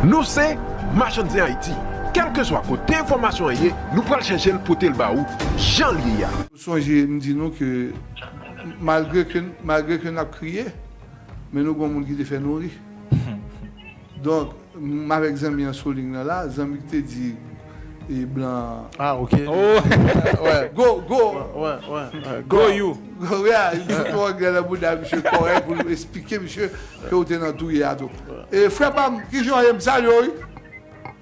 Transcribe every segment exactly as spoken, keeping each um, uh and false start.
Nou se Machann Zen Ayiti. Kèlkeswa kote enfòmasyon an ye, nou pral chèche l pote l ba ou jan l ye a. Sonje m di nou ke malgre ke, malgre ke n ap kriye, men nou gon moun ki te fè nou ri. Donk, m avèk zanmi an sou liy nan la, zanmi ki te di e blan. Ah, ok. Oh, ouais. Go, go. Ouais, ouais, ouais. Go you. Go, yeah, il faut anglè nan bouda misye kòrèk pou l esplike misye ke ou te nan touye a tou. E frè pa m, kijan w ye? M salye w, wi.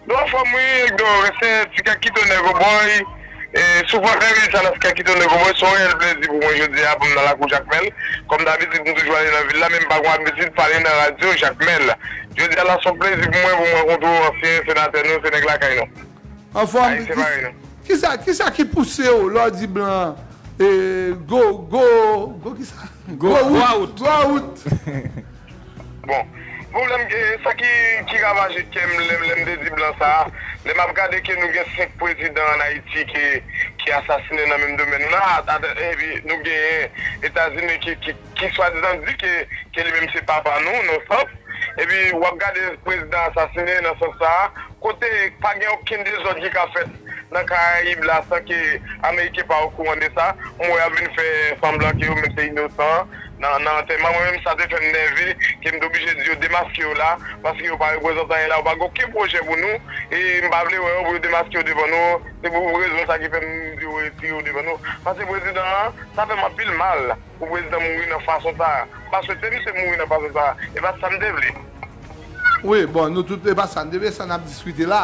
Nou anfòm, wi, Egdo, se ti Kakito Nèg Obòy. E, sou fòt Hervé Salas Kakito Nèg Obòy, se yon reyèl plezi pou mwen jodi a pou m nan lakou Jakmèl. Kòm dabitid, m toujou ale nan vil la, men m pa gon abitid pale nan radyo Jakmèl. Jodi a la, se yon plezi pou mwen pou m rankontre w, ansyen senatè nou, se nèg lakay nou. Anfòm, Ayisyen parèy nou. Kisa, kisa ki pouse w lè w di blan, e, go, go, go kisa? Go, go out. Go out. Bon, pwoblèm, e, sa ki, ki ravaje kè m lè, lè m te di blan sa a, lè m ap gade ke nou gen senk prezidan ann Ayiti ki, ki asasinen nan menm domèn nan, a, a, epi nou genyen Etazini ki, ki, ki swadizan di ke, ke li menm se papa nou, nan sans, epi w ap gade prezidan asasinen nan sans sa a, kote pa gen okenn dezòd ki ka fèt nan Karayib la san ke Ameriken pa okouran de sa. M wè y ap vin fè sanblan ke yo menm se inosan nan, nan antèman. Mwen menm, sa te fè m nève, ke m te oblije di yo demaske yo la, paske yo pa reprezantan anyen la, yo pa gen okenn pwojè pou nou, e m pa vle wè yo pou yo demaske yo devan nou. Se pou rezon sa ki fè m di yo retire yo devan nou. Paske prezidan an, sa fè m anpil mal pou prezidan mouri nan fason sa a. M pa swete misye mouri nan fason sa a. E pa sa m te vle. Wi, bon, nou tout, e pa sa n te vle, sa n ap diskite la.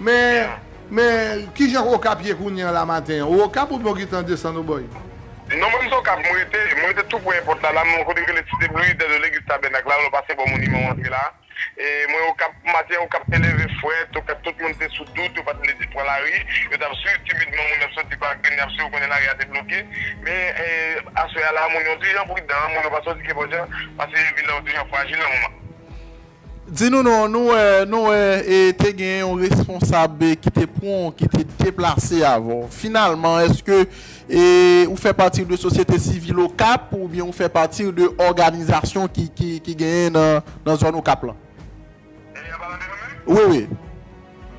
Men, men, kijan Okap ye kounye an la maten an? Ou Okap oubyen w gentan desann Obòy? Non, mwen, m se Okap, mwen rete, mwen rete tou pre èpòt la, la, mwen kote ki rele Site Blues, dèyè legliz Tabènak la, lè w pase bò moniman w antre la. E mwen Okap, maten an, Okap te leve frèt, Okap, tout moun te sou dout, yo pa t vle di pran lari, yo t ap swiv timidman moun y ap soti pa grenn, y ap swiv, ou konnen lari a te bloke. Men, e, aswè a la, moun yo ti jan pridan, moun yo pa soti kenpòt jan, paske vil la yo ti jan frajil nan moman. Di nou non, nou wè, nou wè, e, te gen yon responsab, e, ki te pran, ki te deplase avè w. Finalman, èske, e, ou fè pati de sosyete sivil Okap oubyen ou fè pati de òganizasyon ki, ki, ki genyen nan, nan zòn Okap lan? Wi, wi.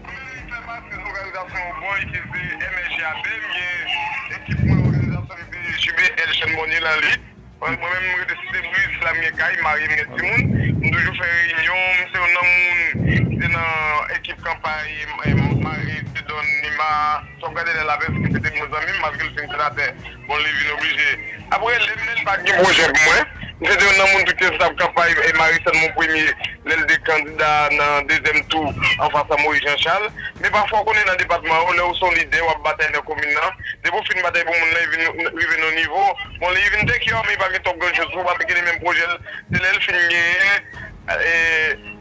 Mwen fè pati de òganizasyon Obòy ki se M S G A P, m gen ekip mwen òganizasyon ki se J B L Chèn Bònye lan li. Mwen, mwen menm, mwen rete Site Blues, la m gen kay, m marye, m gen timoun. M toujou fè reyinyon, m se youn nan moun ki te nan ekip kanpay, e, Marie Dieudonne Nima, si w ap gade nan Lapès, ki se te bon zanmi m, malgre l fin senatè, bon, li vin oblije. Apre, lè m, lè l pa t gen pwojè pou mwen, m se te youn nan moun tou ki te sot ap kanpay, e, Marie Sainte Mon Premier, lè l te kandida nan dezyèm tou anfas a Moïse Jean Charles. Men pafwa, w konnen nan depatman yo, lè w se yon lidè, w ap batay nan komin nan, depi w fin batay pou moun nan, e vin rive nan yon nivo, bon, li vin take care, men li pa gen twòp grann choz pou w, paske li gen menm pwojè l, se lè l fin genyen, e,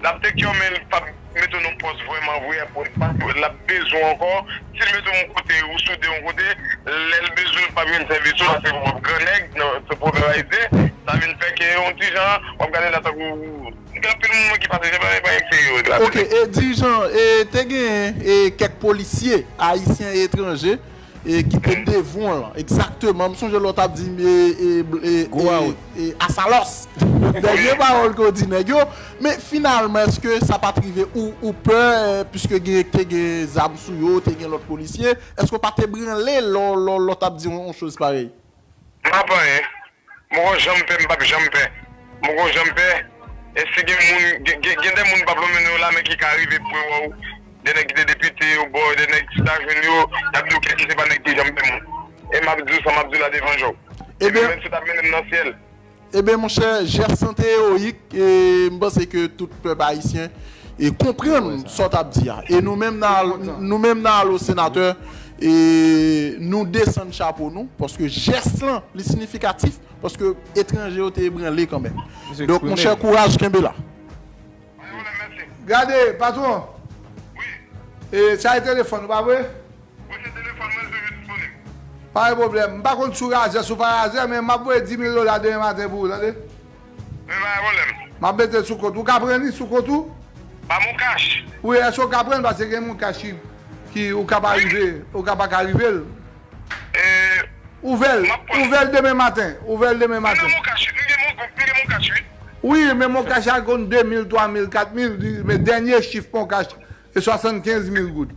l ap take care, men l p ap mete w nan pòs vrèman vre, apre, paske l ap bezwen w ankò. Si l mete w yon kote, ou soude yon kote, lè l bezwen w, l p ap jwenn sèvis ou, paske w ap gran nèg, nan, se pwovèb ayisyen, sa vin fè ke yon ti jan, w ap gade la tankou, gen anpil moun ki pase, se pa, pa yon serye yo la. Ok, e dirijan, e te gen, e kèk polisye ayisyen e etranje, e ki te devan w lan. Egzakteman. M sonje lè w t ap di m, e, e, e, Go e, out. E, Asalòs. Dènye pawòl ke w di nèg yo. Men finalman, èske sa pa t rive ou, ou pè, e, piske gen, te gen zam sou yo, te gen lòt polisye, èske w pa te branle lè w, lè w, lè w t ap di yon, yon choz parèy? M pa pè anyen. M poko janm pè, m p ap janm pè. M poko janm pè. E si gen moun, gen, gen, gen de moun m p ap lonmen non yo la, men ki ka rive pran wè w. De nèg ki te depite yo, bò, de nèg si ta jwenn yo, y ap di w kèk ki se pa nèg ki janm pè moun. E m ap di w sa, m ap di w la devan je w. Ebyen, menm si w t ap mennen m nan syèl. Ebyen, monchè, jès lan te ewoyik, e m panse ke tout pèp ayisyen e konprann sa w t ap di a. E nou menm nan, nou menm nan Alo Senatè, e nou desann chapo nou, paske jès lan, li siyifikatif, paske etranje yo te ebranle kanmenm. Donk, monchè, kouraj, kenbe la. Gade, patwon. E, sa e telefòn ou, pa vre? Wi, se telefòn mwen, se yo disponib. Pa gen pwoblèm. M pa konn si w razè, si w pa razè, men m ap voye dis mil dola demen maten pou ou, tande? Men pa gen pwoblèm. M ap mete l sou kont ou. Ou ka pran li sou kont ou? Ba m yon kach. Wi, èske w ka pran l? Paske gen moun kach ki, ki ou ka pa rive, ou ka pa ka rive l. E, ouvè l, ouvè l demen maten. Ouvè l demen maten. Mwen gen moun kach, mwen gen moun, mwen gen moun kach, wi. Wi, men MonCash la konn de mil, twa mil, kat mil, men dènye chif MonCash e swasannkenz mil goud.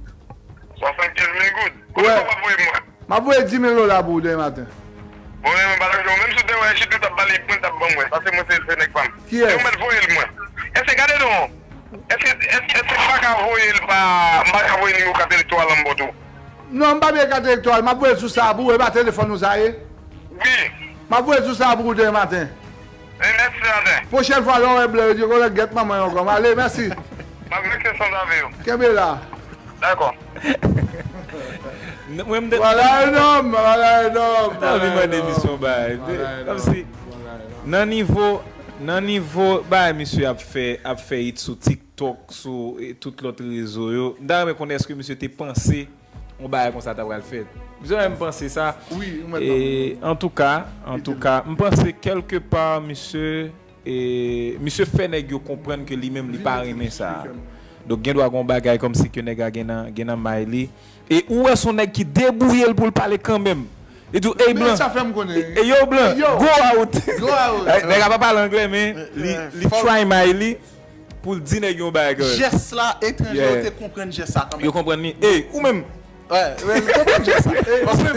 Swasannkenz mil goud? Konbyen w ap voye mwen? M ap voye dis mil dola pou ou demen maten. Bon, men mwen pa ta jwe, menm si w te wè Chito t ap pale, mwen t ap ban mwen, paske mwen se, se nèg pa m. Kiyès? Yon mèt voye l mwen. Èske, gade non, èske, èske, èske m pa ka voye l pa, m pa ka voye nimewo kat elektoral la m ba w tou? Non, m pa bezwen kat elektoral, m ap voye l sou sa a pou ou, e pa telefòn ou sa ye? Wi. M ap voye l sou sa a pou ou demen maten. E, mèsi, senatè. Pwochèn fwa, lè w wè blè, yo di, "Kolè gèt manman yo ankò." M ale, mèsi. M ap rete san zave yo. Kenbe la. Dakò. N- mwen, m te- Voilà un homme, voilà un homme, Nan, li voilà un mande homme. Misyon bay. Voilà un Kòm homme, si, voilà un homme. Nan nivo, nan nivo bay misye ap fè, ap fè hit sou TikTok, sou, e, tout lòt rezo yo. M ta renmen konnen èske misye te panse yon bagay konsa ta pral fèt. Misye menm panse sa. Wi, ou mèt nan. E, antouka, antouka, m panse kèlkepa misye, e, misye fè nèg yo konprann ke li menm li pa renmen sa. Donk gen dwa gon bagay kòmsi ke nèg la gen nan, gen nan may li. E ou wè son nèg ki debouye l pou l pale kanmenm. Li di w, "Ey, men blan." Sa fè m konnen. E, e, yo, blan, yo, go out. Go out. Nèg la pa pale anglè, men li, li try may li pou l di nèg yon bagay. Jès la, etranje yo te konprann jès la kanmenm. Yo konprann li. Ey, ou menm. Wè, wè, li konprann jès la. Paske,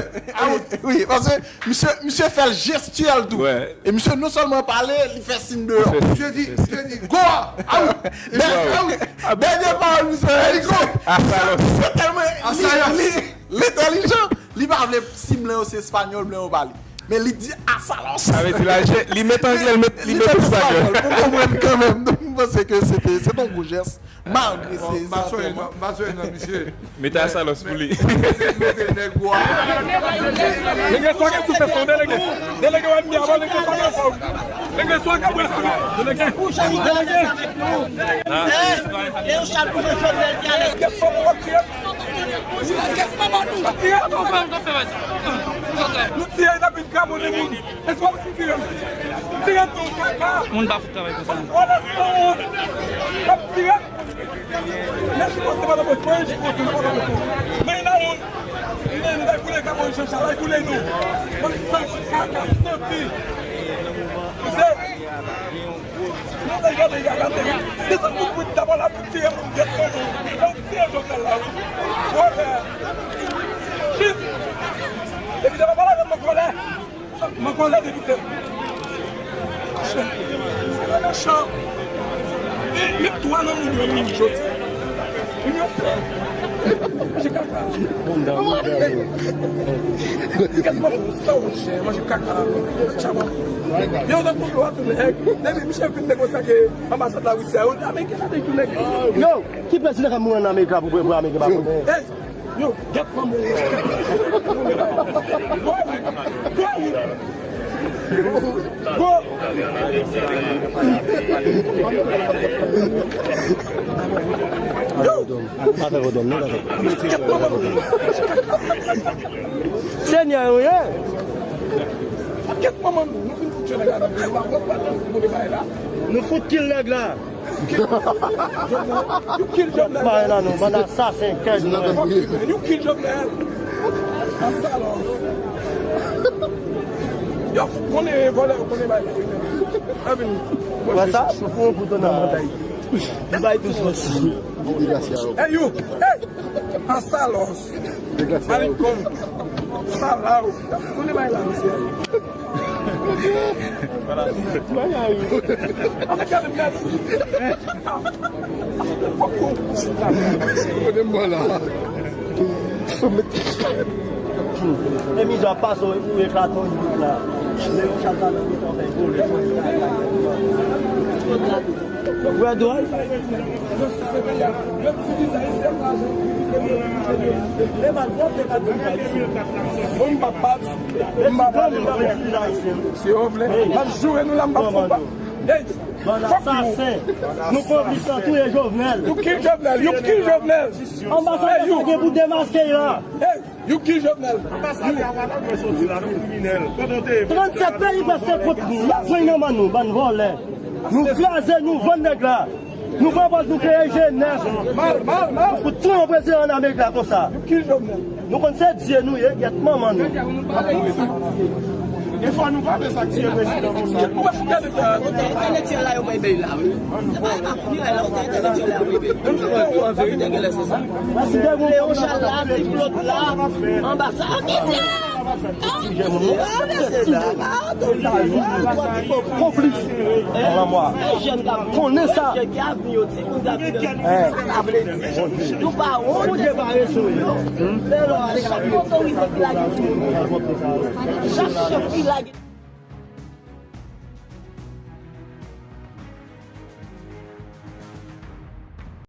wi, paske misye, misye fè l jestyèl tou. Wè. E misye non sèlman pale, li fè siy deyò. Misye di, misye di, "Go out." Dènye pawòl misye, li go. Misye, misye tèlman li, li, li entèlijan, li pa vle si blan yo se espanyòl, blan yo pale. Men li di asalòs. Sa vle di la, li met anglè, li met, li met espanyòl. Pou konprann kanmenm. Donk, m panse ke se te, se te yon gwo jès. Malgre se sa tèlman. M pa sonje non, m pa sonje non, misye. Mete asalòs pou li. Mete nèg wa. Nèg swa gen sou fè son delege. Delege wè m byen avan nèg swa gen son. Nèg swa gen bwè sou. Delege. Delege. E yon chat pou Jovnèl ki alèz. Kèt manman w ap tiye. Kèt manman nou. Tire. Nou tiye n ap vin kraponnen moun. Èske w ap tire? Tire tou kaka. Moun pa fout travay konsa. Wala sanwont. N ap tire. Nèg ki poste pa nan poste, mwen ki poste nan pa nan poste. Men nan yon, men nou bay boule ka mwen Jean Charles, bay boule nou. Bann san kaka santi. Misye, nou bay gade, gade, gade. Desann moun pou dabò la pou tire moun gèt nan nou. Donk tire Jovenel la, wi. Wè, men. Chit. Epi se pa pale avè m an kòlè. Mwen konnen depite. Machan. Machan. Li, li twa nan moun yo mouri jodi. Moun yo fè. Manje kaka. Manje kaka, monchè. Manje kaka. Chaman. Yo, nan konplo a tou nèg. Depi misye fin negosye ak anbasad Larisi a, yo di Ameriken la te tou nèg. Yo, ki prezidan k ap mouri ann Amerik la pou, pou Ameriken pa konnen? Hey! Yo, gèt manman w. Go! Go! Go! Yo! Pa fè vodou, non, pa fè. Gèt manman w. Senyè, wi, hein? Gèt manman w. Nou fin fout tchè nèg la nan peyi. Nou pa pran pran pou de bagay la. Nou fout kill nèg la. You kill Jovenel. Mare nan nou, bann asasen, kèk nou. Fuck you, man. You kill Jovenel. Asalòs. Yo, konnen vòlè, yo konnen bay. Wè sa? Chofè pou ton nan mantay. Li bay tou sou. Hey, you. Hey! Asalòs. Malikon. Salaw. Konnen bay la, misye. Kote m bò la. E mizè ap pase ou eklate yon jouk la. Lè yon chat la nan mitan fè vole. Wè dwòl. Bon, m pa bat. M pa pale. Si yo vle, m ap joure nou la, m p ap fè pa. Hey, fuck you. Nou konplis nan touye Jovenel. You kill Jovenel. You kill Jovenel. Anbasadè sa gen pou demaske la. Hey, you kill Jovenel. Trannsèt peyi prèske kont nou. N ap pran nan men nou, bann vòlè. Nou kraze, nou vann nèg la. Nou pran pòz nou kreye jenès. Nou fout touye yon prezidan ann Amerik la konsa. Nou konn se Dye nou ye, gèt manman nou. E fò nou pale sa k tiye prezidan konsa. Ou wè fouke avèk entèlektyèl la yo bay bay la wi. Se pa e pa fini la, entèlektyèl la yo bay bay. Menm si se an verite gen lè se sa. Leon Chal la, Ti Claude la, anba sa. Konplis. Anba mwa. Konnen sa. Sa vle di. Nou pa wont. Bondye pa reso yo. Lè lò ale sa otorite ki lage sou nou. Chak chèf ki lage.